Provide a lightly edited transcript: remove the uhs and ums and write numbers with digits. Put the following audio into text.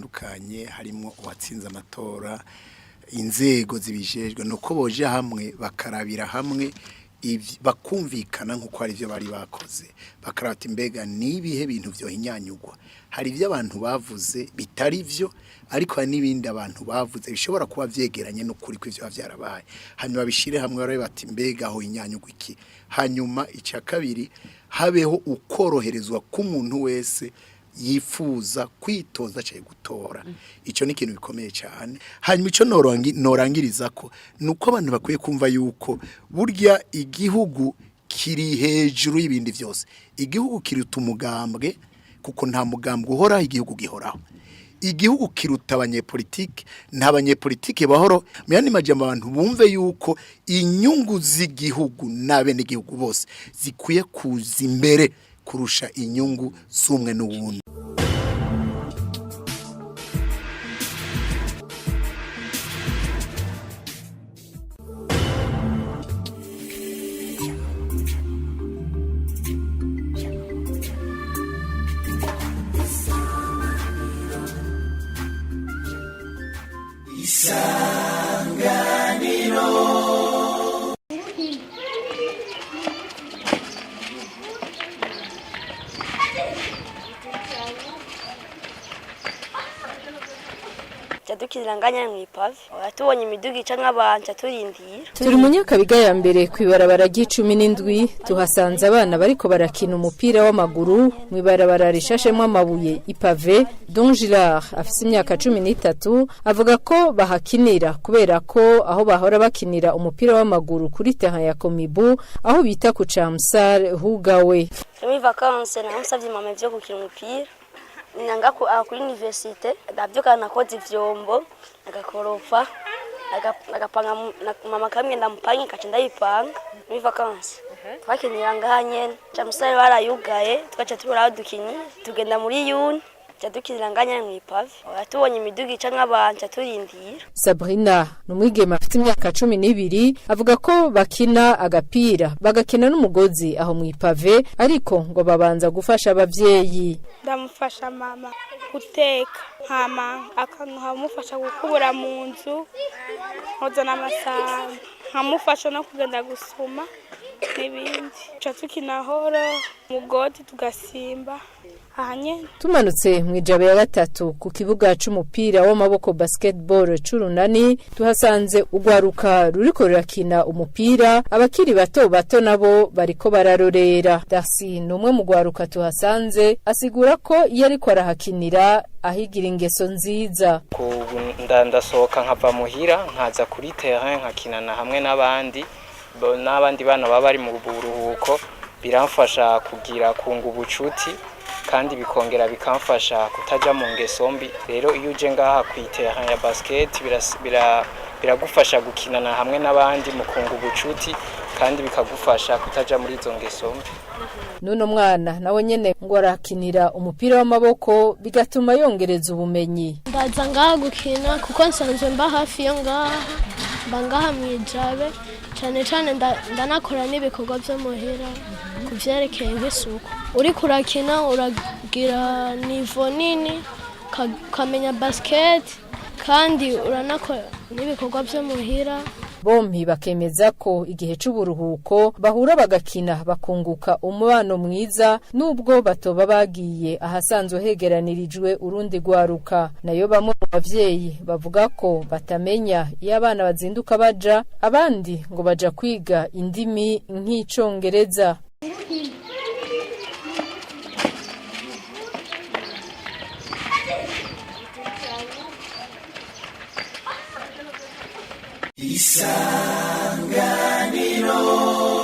zitandukanye harimo uwatsinze amatora, inzego zibijejwe, nuko boje hamwe bakarabira hamwe bakumvikana nk'uko hari ibyo bari bakoze, bakarata imbega n'ibihe bintu vyohinyanyugwa. Hari ibyo abantu bavuze bitari byo, ariko hari n'ibindi abantu bavuze bishobora kuba vyegeranye n'ukuri kw'ivyo biba vyarabaye, hanyuma babishire hamwe barabe bati mbega aho hinyanyugwa iki. Hanyuma icya kabiri, habeho ukoroherezwa k'umuntu wese yifuza kwitoza cyangwa gutora. Icyo ni ikintu gikomeye cyane. Hanyuma icyo norangiriza ko ni uko abantu bakwiye kumva yuko burya igihugu kiri hejuru y'ibindi byose. Igihugu kiruta umugambwe, kuko nta mugambwe uhoraho, igihugu gihoraho. Igihugu kiruta abanyepolitike, nta banyepolitike bahoro. Mu yandi majambo, abantu bumve yuko inyungu z'igihugu n'abenegihugu bose zikwiye kuza imbere kurusha inyungu z'umwe n'uwundi. Dukinira nganya mw'ipave, tubonye imiduga ica nk'abantu turindira. Turi mu Nyakabiga ya mbere, kw'ibarabara ry'icumi n'indwi. Tuhasanze abana bariko barakina umupira w'amaguru mw'ibarabara rishashemwo amabuye, ipave. Don Gilard afise imyaka 13 avuga ko bahakinira kubera ko aho bahora bakinira umupira w'amaguru kuri terrain ya Komibu, aho bita ku Camsar, hugawe. Turi muri vacances, namusavye mama ivyo gukina umupira. Nanga ku aho kuri université ndavyuka nakoze ivyombo, nagakoropa, nagapanga, mama kamwe ndamupange kaca ndayipanga. Muri vacances twakinira ngaha nyene. Camusare barayugaye, tugaca tubura aho dukinira, tugenda muri yuni, ca dukinira ngaha nyene mw'ipave. Tubonye imiduga ica nk'abantu turindira. Sabrina ni umwigeme afite imyaka 12, avuga ko bakina agapira, bagakina n'umugozi aho mw'ipave, ariko ngo babanza gufasha abavyeyi. Ndamufasha mama guteka, hama nkamufasha gukubura mu nzu, nkoza n'amasahani, nkamufasha no kugenda gusuma n'ibindi. Tuca tukina horo umugozi, tugasimba aha nyene. Tumanutse mw'ijabe ya gatatu ku kibuga c'umupira w'amaboko, basketball, c'Urunani, tuhasanze urwaruka ruriko rurakina umupira. Abakiri bato bato nabo bariko bararorera. Darcy ni umwe mu rwaruka tuhasanze, asigura ko iyo ariko arahakinira ahigira ingeso nziza. Ndasohoka nkava muhira, nkaza kuri terrain, nkakinana hamwe n'abandi n'abandi bana baba bari mu buruhuko. Biramfasha kugira kunga ubucuti, kandi bikongera bikamfasha kutaja mu ngeso mbi. Rero iyo uje ngaha ku terrain ya basket, biragufasha gukinana hamwe n'abandi mu kunga ubucuti, kandi bikagufasha kutaja muri izo ngeso mbi. N'uno mwana nawe nyene ngo arakinira umupira w'amaboko, bigatuma yongereza ubumenyi. Ndaza ngaha gukina kuko nsanzwe mba hafi yo ngaha, mba ngaha mw'ijabe cyane cyane. Ndanakora n'ibikorwa byo muhira ku byerekeye nk'isuku. Uriko urakina uragira niveau nini, ukamenya basket, kandi uranakora n'ibikorwa byo muhira. Bompi bakemeza ko igihe c'uburuhuko bahura bagakina, bakunguka umubano mwiza, nubwo batoba bagiye ahasanzwe hegeranirijwe urundi rwaruka. Nayo bamwe mu bavyeyi bavuga ko batamenya iyo abana bazinduka baja, abandi ngo baja kwiga indimi nk'icongereza. Isanganiro.